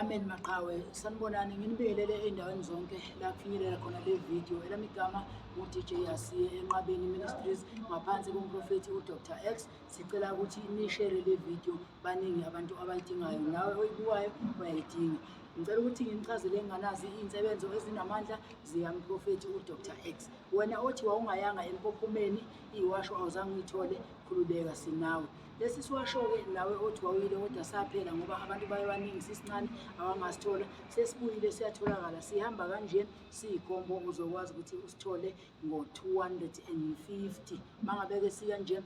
Amen maqhawe, sanibonani, nginibingelele ey'ndaweni zonke la kufinyelela khona le video. Elami igama ngu-DJ Asiye eNqabeni Ministries ngaphansi komprofethi uDr X. Sicela ukuthi nishere le video, baningi abantu abayidingayo, nawe oyibukayo uyayidinga. Ngicela ukuthi nginichazele nganazi iy'nsebenzo ezinamandla zikamprofethi uDr X. Wena othi wawungayanga empophomeni, iwasho awuzange uyithole, khululeka sinawe. Lesi siwasho-ke nawe othi wawuyile kodwa saphela ngoba abantu baye baningi sisincane awangasithola. Sesibuyile siyatholakala, sihamba kanje siyikhombo, uzokwazi ukuthi usithole ngo-250. Mangabe-ke sikanje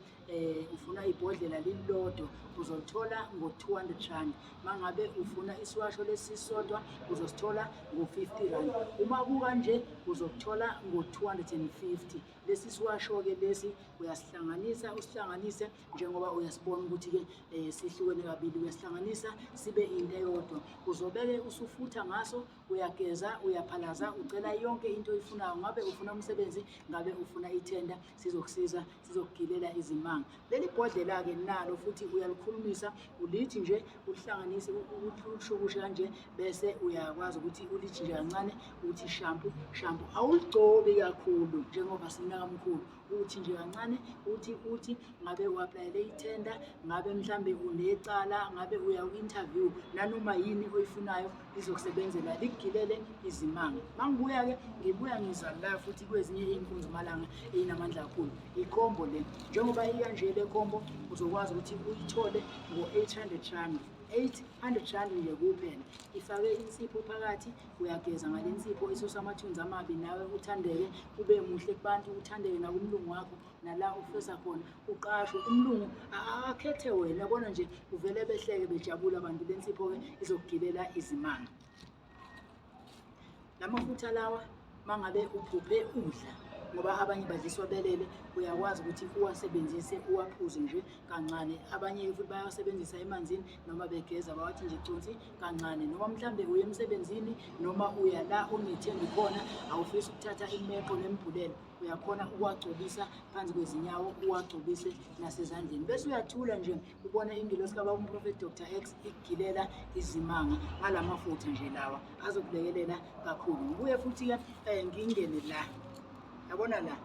ufuna ibhodlela lilodwa uzolithola ngo-200 rand. Mangabe ufuna isiwasho lesi sisodwa uzosithola ngo-50 rand. Uma kukanje uzokuthola ngo-250. Lesi siwasho-ke lesi uyasihlanganisa, usihlanganise njengoba uyasibona ukuthi-ke sihlukene kabili, uyasihlanganisa sibe into eyodwa. Uzobeke usufutha ngaso, uyageza, uyaphalaza, ucela yonke into oyifunayo. Ngabe ufuna umsebenzi, ngabe ufuna ithenda, sizokusiza, sizokugilela izimanga. Leli bhodlela-ke nalo futhi uyalikhulumisa, ulithi nje ulihlanganise, ulishukushe kanje, bese uyakwazi ukuthi ulithi nje kancane, uthi shampu shampu, awuligcobi kakhulu njengoba sinakamkhulu, uthi nje kancane, uthi ngabe u-aplayele ithenda, ngabe mhlambe unecala, ngabe uya ku-interview, nanoma yini oyifunayo lizokusebenzela, likugilele izimanga. Mangibuya-ke ngibuya ngiza la futhi kwezinye iy'nkunzimalanga ey'namandla kakhulu. Ikhombo le njengoba ikanje le khombo uzokwazi ukuthi uyithole ngo-800 rand, 800 rand nje kuphela. Ifake insipho phakathi, uyageza ngale nsipho isusa amathunzi amabi, nawe uthandeke, ube muhle kubantu, uthandeke nakumlungu wakho, nala ufisa khona uqashwe umlungu akhethe wena. Yabona nje uvele behleke bejabula abantu. Le nsipho-ke izokugilela izimanga. Lamafutha lawa mangabe uphuphe udla, ngoba abanye badliswa belele, uyakwazi ukuthi uwasebenzise uwaphuze nje kancane. Abanye futhi bayawasebenzisa emanzini noma begeza, bawathi nje consi kancane. Noma mhlambe uya emsebenzini noma uya la ongethembi khona, awufisi ukuthatha imeqo nembhulelo, uyakhona ukuwagcobisa phansi kwezinyawo, uwagcobise nasezandleni, bese uyathula nje ubone ingilosi kababa umprofethi Dr X ikugilela izimanga ngalamafutha nje lawa azokulekelela kakhulu. Ngibuye futhi-ke ngingene la, yabona la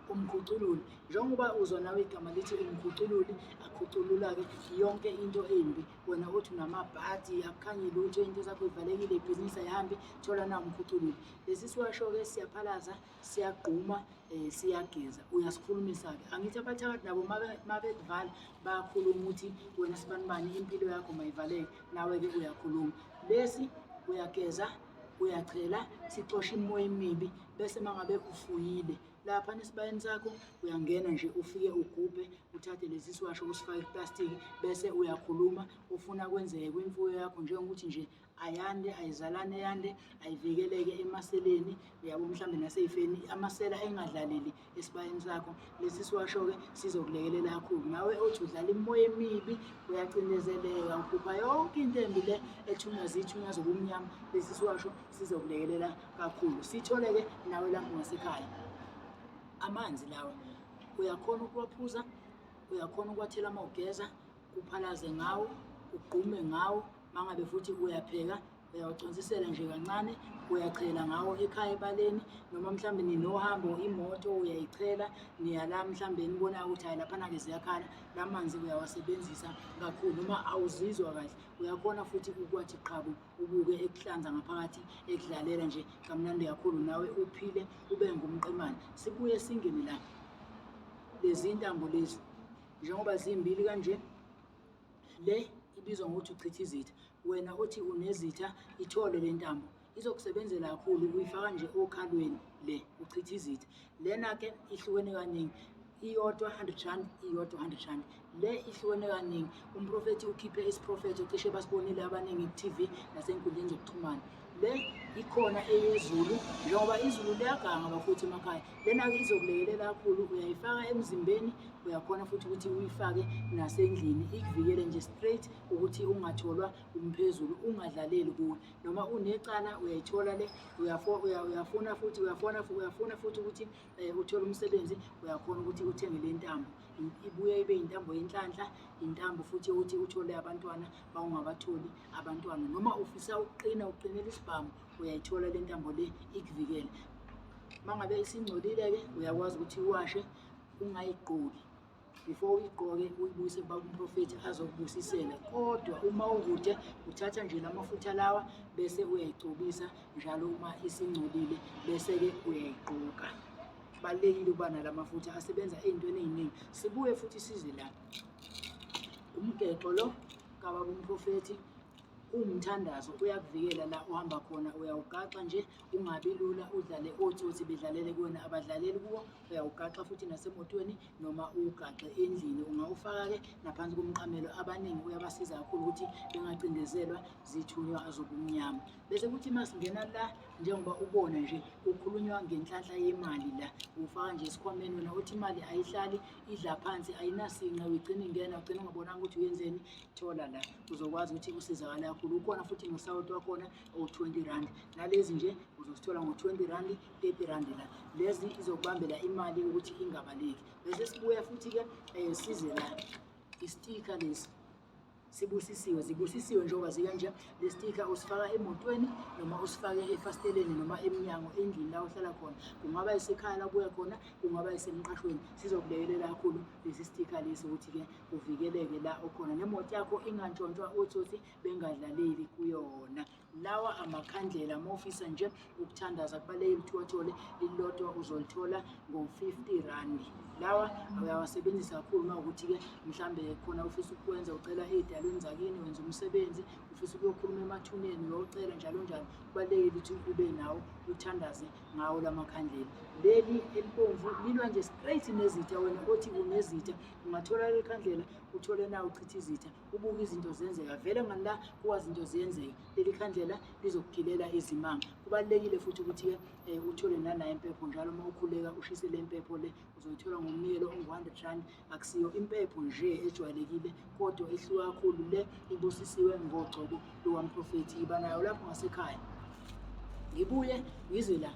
umkhucululi, njengoba uzwa nawe igama lithi umkhucululi, akhuculula-ke yonke into embi. Wena uthi unamabhadi, akukhanyi lutho, into zakho ivalekile, ibhizinisi ayihambi, thola na umkhucululi. Lesi siwasho-ke siyaphalaza, siyagquma, siyageza, uyasikhulumisa-ke. Angithi abathakathi nabo mabekuvala bayakhuluma ukuthi wena sibanibani impilo yakho mayivaleke, nawe-ke uyakhuluma. Lesi uyageza, uyachela, sixosha imimoya emibi, bese mangabe ufuyile lapha esibayeni sakho uyangena nje ufike ugubhe, uthathe lesi siwasho usifake kuplastiki, bese uyakhuluma ufuna kwenzeke kwimfuyo yakho, njengokuthi nje ayande, ayizalane yande, ayivikeleke emaseleni, uyabo, mhlambe nasey'feni, amasela engadlaleli esibayeni sakho. Lesi siwasho-ke sizokulekelela kakhulu. Nawe othi udlala imimoya emibi, uyacindezeleka, uphupha yonke into embi le ethunywa zithunywa zobumnyama, lesi siwasho sizokulekelela kakhulu. Sithole-ke nawe lapho ngasekhaya. Amanzi lawa uyakhona ukuwaphuza, uyakhona ukuwathela uma ugeza, uphalaze ngawo, ugqume ngawo. Mangabe futhi uyapheka, uyawaconsisela nje kancane, uyachela ngawo ekhaya ebaleni, noma mhlambe ninohambo, imoto uyayichela, niya la mhlambe nibonayo ukuthi hhayi laphana-ke ziyakhala, la manzi uyawasebenzisa kakhulu. Noma awuzizwa kahle, uyakhona futhi ukwathi qhabu, ubuke ekuhlanza ngaphakathi, ekudlalela nje kamnandi kakhulu, nawe uphile ube ngumqemane. Sibuye singene la, lezi ntambo lezi njengoba zimbili kanje, le ibizwa ngokuthi uchitha izitha. Wena othi unezitha, ithole le ntambo, izokusebenzela kakhulu. Uyifaka nje okhalweni le, uchitha izitha. Lena-ke ihlukene kaningi, iyodwa 100 rand, iyodwa 100 rand. Le ihlukene kaningi, umprofethi ukhiphe isiprofetho, cishe basibonile abaningi ku-TV nasey'nkundleni zokuxhumana. Le ikhona eyezulu, njengoba izulu liyaganga bafuthi emakhaya, lena-ke izokulekelela kakhulu. Uyayifaka emzimbeni, uyakhona futhi ukuthi uyifake nasendlini, ikuvikele nje straight ukuthi ungatholwa umphezulu, ungadlaleli kuwe. Noma unecala uyayithola le, uyafuna futhi uyafuna uyafuna futhi ukuthi uthole umsebenzi, uyakhona ukuthi uthenge le ntambo. Ibuye ibe intambo yenhlanhla, intambo futhi yokuthi uthole abantwana bawungabatholi abantwana, noma ufisa ukuqina uqinela isibhamu, uyayithola le ntambo le ikuvikele. Uma ngabe isingcolile-ke uyakwazi ukuthi uwashe ungayigqoki. Before uyigqoke uyibuyise kubaba umprofethi azokubusisela. Kodwa uma ukude uthatha nje la mafutha lawa bese uyayigcobisa njalo uma isingcolile bese-ke uyayigqoka. Kubalulekile ukuba nala mafutha asebenza ey'ntweni ey'ningi. Sibuye futhi size la. Umgexo lo kababa umprofethi uwumthandazo uyakuvikela la uhamba khona, uyawugaxa nje ungabi lula udlale otsotsi bedlalele kuwena, abadlaleli kuwo. Uyawugaxa futhi nasemotweni noma uwugaxe endlini, ungawufaka-ke naphansi komqamelo. Abaningi uyabasiza kakhulu ukuthi bengacindezelwa zithunywa zobumnyama. Bese kuthi uma singena la, njengoba ubona nje kukhulunywa ngenhlanhla yemali la, ufaka nje esikhwameni wena uthi imali ayihlali idla phansi, ayinasinqe, uyigcina ingena ugcina ungabonanga ukuthi uyenzeni. Thola la uzokwazi ukuthi usizakale kakhulu. Ukhona futhi nosawoti wakhona owu-20 rand, nalezi nje uzozithola ngo-20 rand, 30 rand la. Lezi izokubambela imali ukuthi ingabaleki. Bese sibuya futhi-ke size la, istika lesi sibusisiwe, zibusisiwe njengoba zikanje. Le stika usifaka emotweni noma usifake efasiteleni noma emnyango endlini la uhlala khona, kungaba isekhaya la ubuya khona, kungaba isemqashweni. Sizokulekelela kakhulu lesi stika lesi ukuthi-ke uvikeleke la okhona, nemoto yakho ingantshontshwa otsotsi bengadlaleli kuyona. Lawa amakhandlela uma ufisa nje ukuthandaza, kubalulekile ukuthi uwathole. Lilodwa uzolithola ngo-50 rand. Lawa uyawasebenzisa kakhulu uma ukuthi-ke mhlambe khona ufisa ukwenza, ucela ey'dalweni zakini, wenza umsebenzi, ufisa ukuyokhuluma emathuneni, uyocela njalo njalo. Kubalulekile ukuthi ube nawo uthandaze ngawo la makhandlela. Leli elibomvu lilwa nje straight nezitha. Wena othi unezitha ungathola leli khandlela, uthole na uchitha izitha, ubuke izinto zenzeka vele ngani la kuwa zinto ziyenzeka. Leli khandlela lizokugilela izimanga. Kubalulekile futhi ukuthi-ke uthole nanayo impepho njalo uma ukhuleka, ushise le mpepho le. Uzoyithola ngomnikelo ongu-100 rand. Akusiyo impepho nje ejwayelekile kodwa ihluka kakhulu le, ibusisiwe ngogcobo lukamprofethi. Iba nayo lapho ngasekhaya. Ngibuye ngize la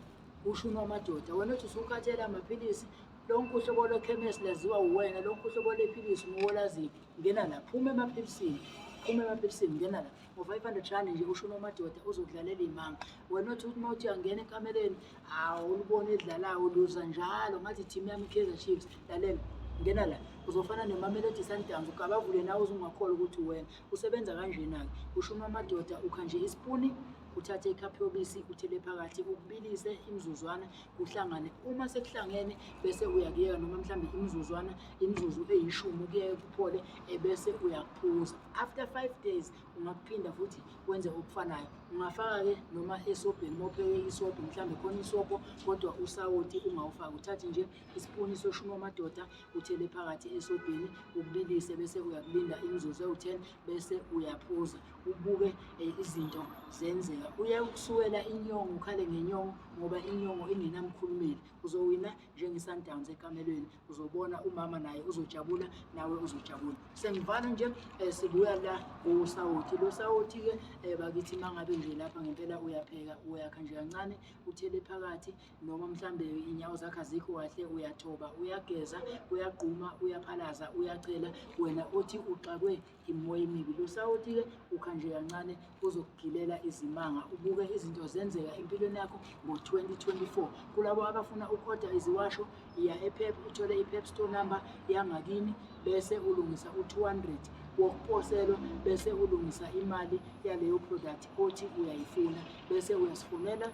kushunwa amadoda. Wena othi usukhathele amaphilisi, lonke uhlobo lwekhemesi laziwa uwena, lonke uhlobo lwephilisi nguwolaziyo. Ngena la, phuma emaphilisini, phuma emaphilisini, ngena la ngo-500 rand nje ushuna amadoda, uzokudlalela iy'manga. Wena othi uma uthi uyangena ekameleni awulubona edlalayo, uluza njalo ngathi team yami i-Kaizer Chiefs. Lalela, ngena la uzofana neMamelodi Sundowns, ugabavule nawe uze ungakholwa ukuthi uwena usebenza kanjena-ke. Ushuna amadoda, ukha nje isipuni, uthathe ikhaphu yobisi uthele phakathi, ukubilise imizuzwana kuhlangane. Uma sekuhlangene bese uyakuyeka, noma mhlambe imizuzwana, imizuzu eyishumi kuyeke kuphole, ebese uyakuphuza. After 5 days ungakuphinda futhi wenze okufanayo. Ungafaka-ke noma esobheni, uma upheke isobho, mhlambe khona isobho kodwa usawoti ungawufaki, uthathe nje isipuni soshumi wamadoda uthele phakathi esobheni, ukubilise, bese uyakulinda imizuzu ewu-10 bese uyaphuza, ubuke izinto zenzeka. Uye ukusukela inyongo, ukhale ngenyongo ngoba inyongo ingenamkhulumeli. Uzowina njenge-Sundowns ekamelweni, uzobona umama naye uzojabula, nawe uzojabula. Sengivala nje sibuya la usawoti. Lo sawoti-ke bakithi, uma ngabe nje lapha ngempela uyapheka, uyakha nje kancane uthele phakathi, noma mhlambe inyawo zakho azikho kahle, uyathoba, uyageza, uyagquma, uyaphalaza, uyachela. Wena othi uxakwe imimoya emibi, lo sawoti-ke ukha nje kancane uzokugilela izimanga, ubuke izinto zenzeka empilweni yakho ngo-2024. Kulabo abafuna uku-oda iziwasho, iya ePep, uthole i-Pep store number yangakini, bese ulungisa u-200 wokuposelwa, bese ulungisa imali yaleyo product othi uyayifuna, bese uyasifonela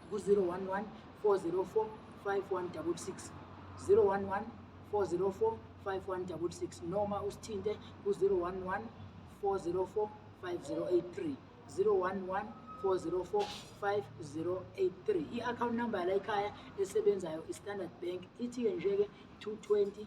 ku-011 404 5166, 011 404 5166, noma usithinte ku-011 404 5083, 011 404 5083. I-account number yala ekhaya esebenzayo i-Standard Bank, ithi-ke nje-ke 220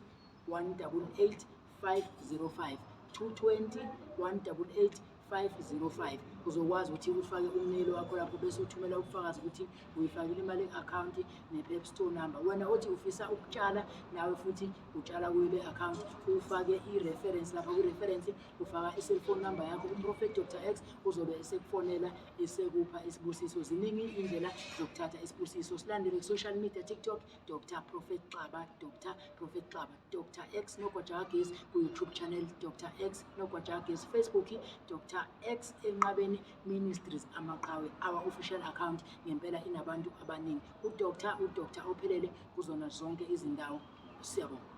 188 505, 220 188. 505. Uzokwazi ukuthi ufake umnikelo wakho lapho bese uthumela ubufakazi ukuthi uyifakile imali ku-akhawunti ne-Pep Store number. Wena othi ufisa ukutshala nawe futhi utshala kuyo le akhawunti, ufake i-reference lapha. Kwi-reference ufaka i-cellphone number yakho, uMprofethi Dr X uzobe esekufonela esekupha isibusiso. Ziningi indlela zokuthatha isibusiso. Silandele ku-social media: TikTok, Dr Prophet Xaba, Dr Prophet Xaba, Dr X Nogwaja Kagesi, ku-YouTube channel Dr X Nogwaja Kagesi, Facebook Dr X Enqabeni Ministries Amaqhawe. Our official account ngempela inabantu abaningi. UDr, uDr ophelele kuzona zonke izindawo. Siyabonga.